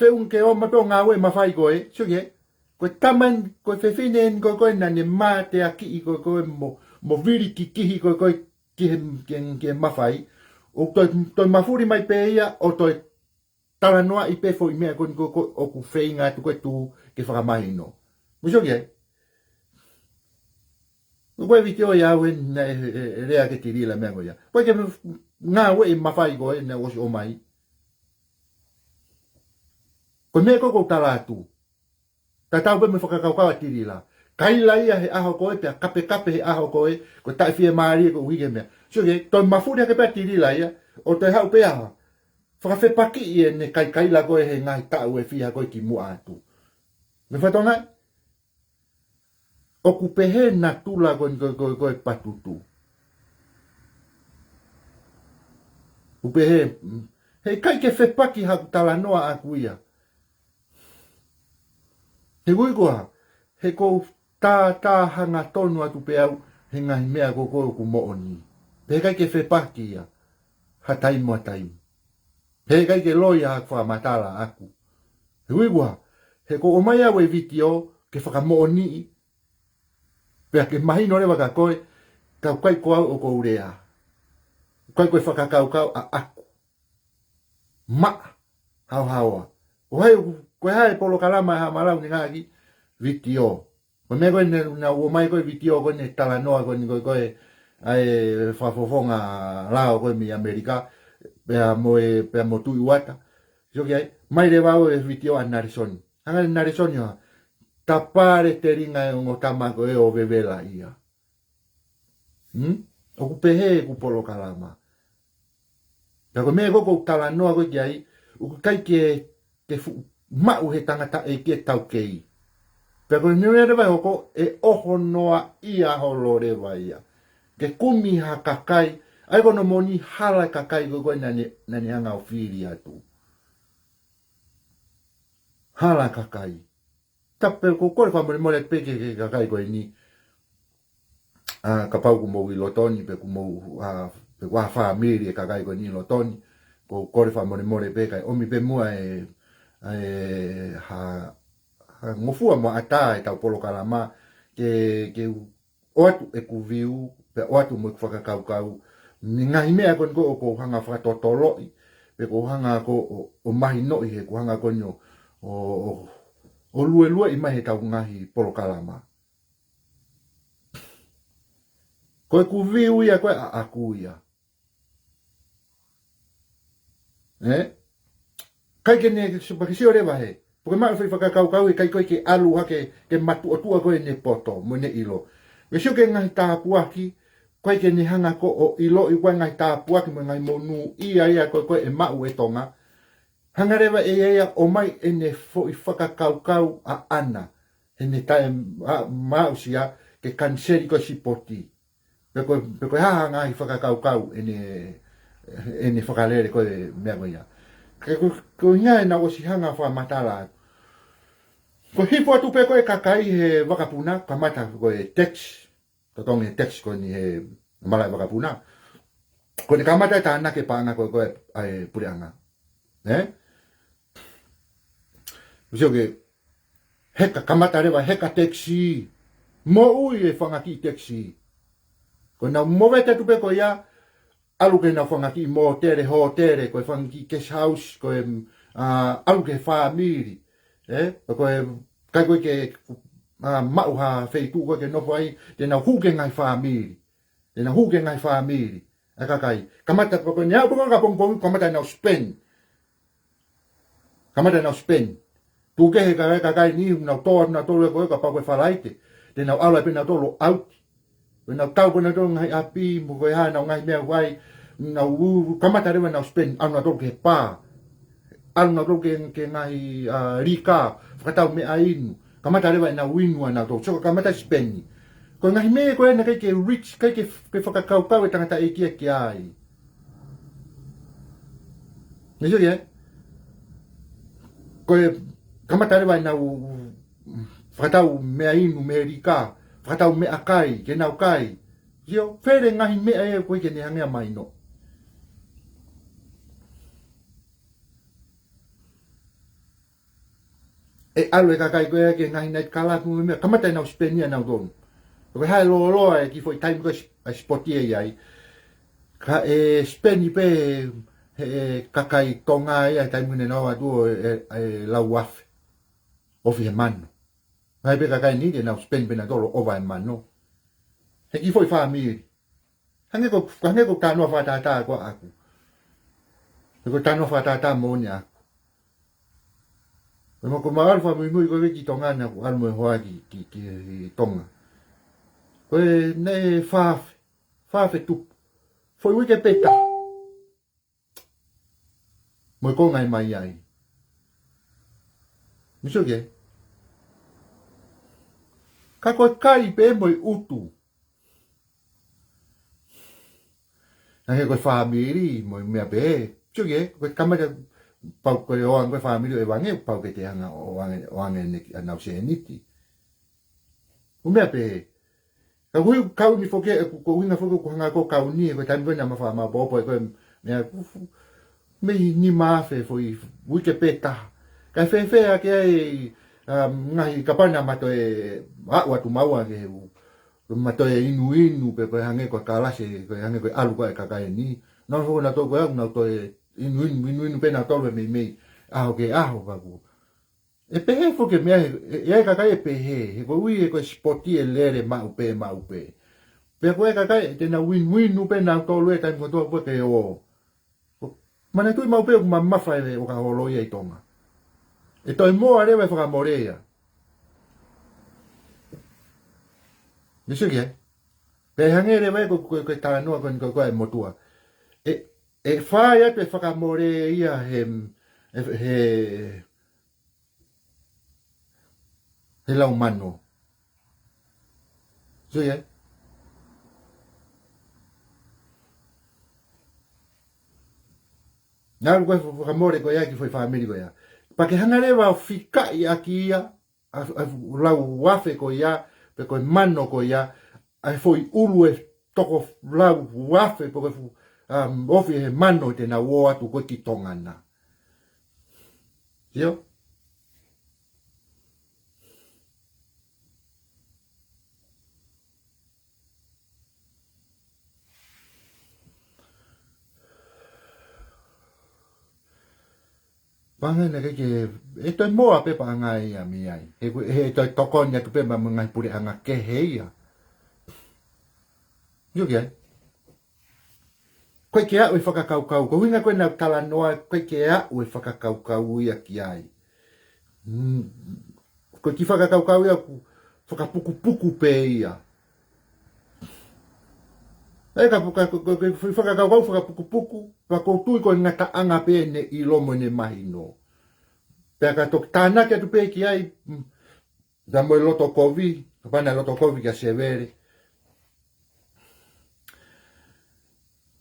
feʻunga ke ō mai pē ʻo ngāue mafai ko ē, sio ki ai. Ko e tama eni, ko e fefine eni ko ē ko ē naʻa ne mateakiʻi ko ē ko ē mo, mo vili kikihi ko ē ko ē ki he, ki he, ki he mafai. ʻO toe, toe mafuli mai pē ia, ʻo toe talanoaʻi pē foʻi meʻa ko eni ko ē ko ē ʻoku feinga atu ko ē ʻo tuku ke fakamahino. Mou sio ki ai. Ko e vitiō ia ʻoku ne, ʻe, ʻe, ʻe lea ʻaki ʻe Tilila meʻa ko ia. ʻIkai ke ngāueʻi mafai ko ē naʻe ʻosi ʻomai. Ko e meʻa ko ē ʻoku ou tala atu. Tatau pē mo e fakakaukau ʻa Tilila. Kaila ia he ʻaho ko ē, pea kapekape he ʻaho ko ē, ko e taʻefiemālie koeʻuhi ko e meʻa. Sio ki ai, toe mafuli hake pē ʻa Tilila ia, ʻo toe haʻu pē ʻo fakafepakiʻi ʻene kaikaila ko ē he ngaahi taʻu ʻe fiha ko ē kimuʻa atu. Mou fakatokangaʻi? ʻOku pehē natula ko eni ko ē, ko ē, ko ē Patutu. ʻOku pehē, mm, heʻikai ke fepaki haku talanoa ʻaku ia. He ʻuhi ko e hā, he ʻoku ou tātā hangatonu atu pē au he ngaahi meʻa ko ē ko ē ʻoku moʻoni. Pea heʻikai ke fepaki ia, ha taimi mo ha taimi. Heʻikai ke loi haku fakamatala ʻaku. He ʻuhi ko e hā, he ʻoku ou ʻomai au e vitiō ke fakamoʻoniʻi, pea ke mahino leva kia koe, ka ʻoku ʻikai ko au ʻoku ou lea. ʻIkai ko e fakakaukau ʻaʻaku. Maʻa, haohaoa. ʻO hai, ko e hā e polokalama ʻa Haʻa Malau ni ngaahi vitiō. Ko e meʻa ko ē naʻe, naʻe ʻomai ko ē vitiō ko eni talanoa ko eni ko ē, ko ē, ʻa e fakafofonga lao ko ē mei ʻAmelika, pea mo e, pea mo Tuʻi Uata. Sio ki ai, ʻomai leva ʻe au e vitiō ʻa Nalesoni. Hanga ʻe Nalesoni ʻo tapale telinga e ongo tama ko ē ʻo vevela ia. Hmm? ʻOku pehē ʻeku polokalama. Pea ko e meʻa ko ē ʻoku ou talanoa ko ē ki ai, ʻoku ʻikai ke, ke fuʻu maʻu he tangataʻeiki e taukei. Pea ko e meʻa leva ʻe hoko, ʻe ʻoho noaʻia holo leva ia. Ke kumi ha kakai, ʻa ia ko hono moʻoni hala e kakai ko ē ko ē naʻa ne, naʻa ne hanga ʻo fili atu. Hala e kakai. Ka pea ʻoku ou kole fakamolemole pē ki he, ki he kakai ko eni. ʻA, kapau ʻoku mou ʻi loto ni, pe ʻoku mou, ʻa, pe ʻoku ʻi ai ha fāmili e kakai ko eni ʻi loto ni. ʻOku ou kole fakamolemole pē kae ʻomi pē muʻa e, e, ha, ha ngofua mo ʻatā ʻetau polokalama. Ke, ke ʻoatu ʻeku view, pea ʻoatu mo ʻeku fakakaukau, mei he ngaahi meʻa ko eni ko ē ʻoku ou hanga ʻo fakatotoloʻi, pe ʻoku ou hanga ko ē ʻo, ʻo mahinoʻi he ʻoku ou hanga ko eni ʻo, ʻo, ʻo, ʻo luelueʻi mai heʻetau ngaahi polokalama. Ko ʻeku view ia ko ē ʻaʻaku ia. ʻE? ʻIkai ke ne, ke sio, ke sio leva he. Pea ke maʻu e foʻi fakakaukau ʻe ʻikai ko ē ke ʻalu hake, ke matuʻotuʻa ko ē ʻene poto, mo ʻene ʻilo. Ke sio ki he ngaahi tāpuaki, ʻikai ke ne hanga ko ē ʻo ʻiloʻi ko ē ngaahi tāpuaki mo e ngaahi monūʻia ia ko ē ko ē ʻe maʻu ʻe Tonga. Hanga leva ʻe ia ia ʻo ʻomai ʻene foʻi fakakaukau ʻaʻana. Heʻene taʻe, ʻa, maʻusia, ke kaniseli ko ē sipoti. Pe ko, pe ko e hā ha ngaahi fakakaukau ʻene, ʻene fakalele ko ē meʻa ko ia. Ke ko, ko e ʻuhinga ia naʻa ku ʻosi hanga fakamatala atu. Ko e hifo atu pē ko ē kakai he vakapuna, kamata ko e tax, totongi e tax ko eni he malaʻe vakapuna. Ko ʻene kamata e tānaki e paʻanga ko ē ko ē ʻa e puleʻanga. ʻE? Sio ki he, heka kamata leva, heka tax. Moʻui e fanga kiʻi tax. Ko ʻenau movete atu pē ko ia, ʻalu ki heʻenau fanga kiʻi mōtele, hōtele, ko e fanga kiʻi guest house, ko e, ʻa, ʻalu ki he fāmili. ʻE? Ko e, ʻikai ko ē ke ʻa, maʻu ha feituʻu ko ē ke nofo ai, te nau hū ki he ngaahi fāmili. Te nau hū ki he ngaahi fāmili ʻa e kakai. Kamata ko ē, ko ʻene aʻu ko ē ki he pongipongi, kamata ʻenau spend. Kamata ʻenau spend. Tuku kehe ka, kakai ni, nau tō atu nautolu ko ē kapau ko e Falaite. Te nau ʻalu ai pē nautolu ʻo ʻauti. Pea nau tau pē nautolu ngaahi ʻapi, mo ko e hā, nau ngaahi meʻa vai, nau u-, kamata leva ʻenau spend, ʻalu nautolu ki he pā. ʻAlu nautolu ki he, ki he ngaahi, ʻa, lika, fakatau meʻa inu. Kamata leva ʻenau inu ʻanautolu. So, kamata spend. Ko e ngaahi meʻa ko ē naʻe ʻikai ke reach, ʻikai ke, ke fakakaukau e tangataʻeiki ia ki ai. Misi, ē? Ko e kamata leva ʻenau fakatau meʻa inu mei he lika, fakatau meʻakai, ke nau kai. Sio, fele ngaahi meʻa ē ko ē ke ne hangē ʻa mahino. ʻE ʻalu e kakai ko ē ki he ngaahi night club mo e meʻa, kamata ʻenau spend ia ʻanautolu. Ko e hā e lōloa e kiʻi foʻi taimi ko ē ʻa e sipoti ʻe ʻi ai. Ka ʻe spend pē he, he kakai Tonga ia, taimi ko ē naʻa nau ō atu ʻo e, e, e lau afe. Ofi he mano. Ngaahi pē kakai ni te nau spend pē nautolu ʻo ʻova e mano. He kiʻi foʻi fāmili. Hangē ko, hangē ko e talanoa fakatātā ko ē ʻaʻaku. He ko e talanoa fakatātā moʻoni ʻaʻaku. Pea mo ko e mau ʻalu fakamuimui ko ē ki Tonga naʻa ku ʻalu mo e hoa ki, ki, ki, ki Tonga. Ko e naʻe fā afe, fā afe tupu. Foʻi uike pē taha. Mo e konga ʻe mai ai. Misi, ē? Ka ko e kai pē mo e ʻutu. Hangē ko e fāmili mo e meʻa pehē. Sio ki he, ko e kamata pau ko e ʻoange ko e fāmili ʻo e vange, pau ke te hanga ʻo ʻoange, ʻoange ʻene, ʻenau sēniti. Ko e meʻa pehē. Ka ʻoku ou kau ni foki, ʻoku, ko e ʻuhinga foki ʻoku hanga ko ē ʻo kau ni, ko e taimi ko ē naʻa ma faʻa maopoopo ai ko e meʻa ʻoku fu-, mei he nima afe foʻi uike pē taha. Kae fēfē ʻaki ai, um, ngaahi kapau naʻa ma toe aʻu atu maua ki he u-, ma toe inuinu pē ko e hangē ko e kalasi, ko e hangē ko e ʻalu ko ē ʻa e kakai ni. Nau foki nautolu ko ē, nau toe inuinu, inuinu pē nautolu meimei ʻaho ki he ʻaho ka ʻoku. ʻE pehē foki e meʻa, ʻe, ʻe ʻi ai e kakai ʻe pehē, he ko e ui ē ko e sipoti ʻe lele maʻu pē, maʻu pē. Pea ko e kakai, te nau inuinu pē nautolu he taimi kotoa pē ke ō. Manatuʻi maʻu pē ʻoku mamafa e ʻokaholo ia ʻi Tonga. ʻE toe moa leva e fakamole ia. Misi, ē? Pea hangē leva ia ko, ko, ko e talanoa ko eni ko, ko e motuʻa. ʻE, ʻe fai atu e fakamole ia he, he, he, he lau mano. Sio ia. Naʻa ʻalu ko ē fakamole ko ia ki he foʻi fāmili ko ia. Pea ke hanga leva ʻo fikaʻi ʻaki ia, ʻa, ʻa e lau afe ko ia, pe ko e mano ko ia, ʻa e foʻi ʻulu ʻe toko lau afe, pe ko e fuʻu, um, ofi he mano te nau ō atu ko ē ki Tonga na. Sio? Panga na ke ke, ʻe toe moa pē paʻanga ia mei ai. He ko, he toe tokoni atu pē mo e ngaahi puleʻanga kehe ia. Sio ki ai. ʻIkai ke aʻu e fakakaukau, ko e ʻuhinga ko ē naʻa ku talanoa, ʻikai ke aʻu e fakakaukau ia ki ai. Mm, ko e kiʻi fakakaukau ia ʻoku fakapukupuku pē ia. ʻE ka, ka, ka, ka, ka fakakaukau fakapukupuku, ka ʻoku ou tui ko e ngataʻanga pē ʻene ʻilo mo ʻene mahino. Pea ka toki tānaki atu pē ki ai, mm, ka mo e loto kovi, ka pana loto kovi kia Sevele.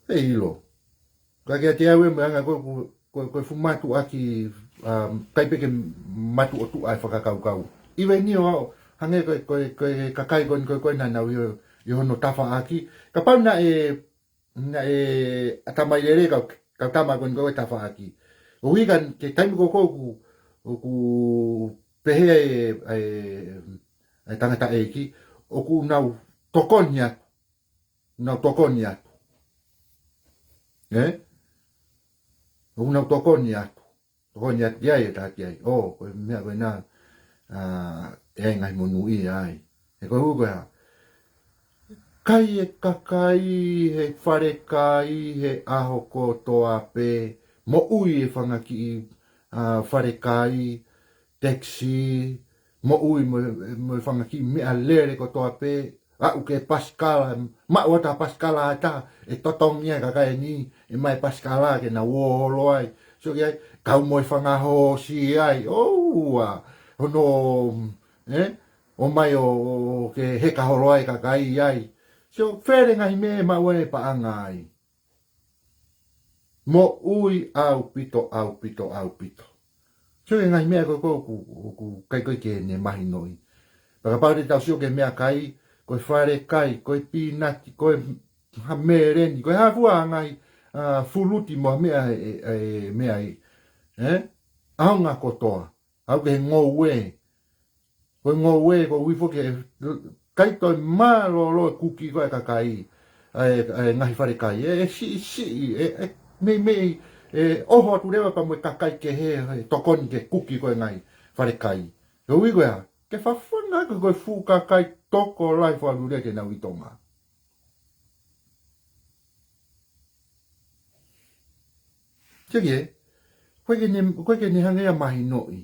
ʻE ʻilo. Ka kiate au ē mo e anga ko ē ʻoku, ko, ko e fuʻu mātuʻaki, um, ʻikai pē ke mātuʻotuʻa e fakakaukau. ʻIveni ʻo aʻu, hangē ko e, ko e, ko e kakai ko eni ko ē, ko ē naʻa nau ʻi ho-, ʻi hono tafaʻaki. Kapau naʻe, naʻe ʻatamai lelei kau, kau tama ko eni ko ē tafaʻaki. ʻOku ʻikai ke taimi ko ē ʻoku, ʻoku pehē e, e, e tangataʻeiki, ʻoku nau tokoni atu. Nau tokoni atu. Ē? ʻOku nau tokoni atu. Tokoni atu ki ai e taha ki ai. ʻŌ, ko e meʻa ko ena, ā, ʻE ai e ngaahi monūʻia ai. He ko e ʻuhi ko e hā? Kai e kakai he falekai he ʻaho kotoa pē, moʻui e fanga kiʻi, ā, falekai, taxi, moʻui mo, mo e fanga kiʻi meʻalele kotoa pē, aʻu ki he pasikala, maʻu atu ha pasikala ʻe taha, ʻe totongi ai e kakai ni, ʻomai e pasikala ke nau ō holo ai. Sio ki ai, kau mo e fanga hoosi ai, ʻoua, hono, ē? ʻOmai ʻo, ʻo ke heka holo ai e kakai ai. Sio, fele ngaahi meʻa ʻe maʻu ai e paʻanga ai. Moʻui ʻaupito, ʻaupito, ʻaupito. Sio ki he ngaahi meʻa ko ē ʻoku, ʻoku ʻikai ko ē ke ne mahinoʻi. Pea kapau te tau sio ki he meʻakai, ko e falekai, ko e pīnati, ko e ha meleni, ko e hā fua ha ngaahi, ā, fuluti mo ha meʻa ʻe, ʻe, ʻe, meʻa ai. Ē? ʻAonga kotoa. Aʻu ki he ngoue. Ko e ngoue, ko e ʻuhi foki ʻe ʻikai toe mālōlō e kuki ko ē ʻa e kakai, ʻa e, ʻa e ngaahi falekai. ʻE, ʻe siʻisiʻi, ʻe, ʻe meimei, ʻe ʻoho atu leva pea mo e kakai kehe, ʻe tokoni ki he kuki ko ē ʻa e ngaahi falekai. Ko e ʻuhi ko e hā? Ke fafanga ko ē ko e fuʻu kakai tokolahi fakaʻuliʻulia ke nau ʻi Tonga. Sio ki ai, ʻoku ʻikai ke ne, ʻoku ʻikai ke ne hanga ia ʻo mahinoʻi.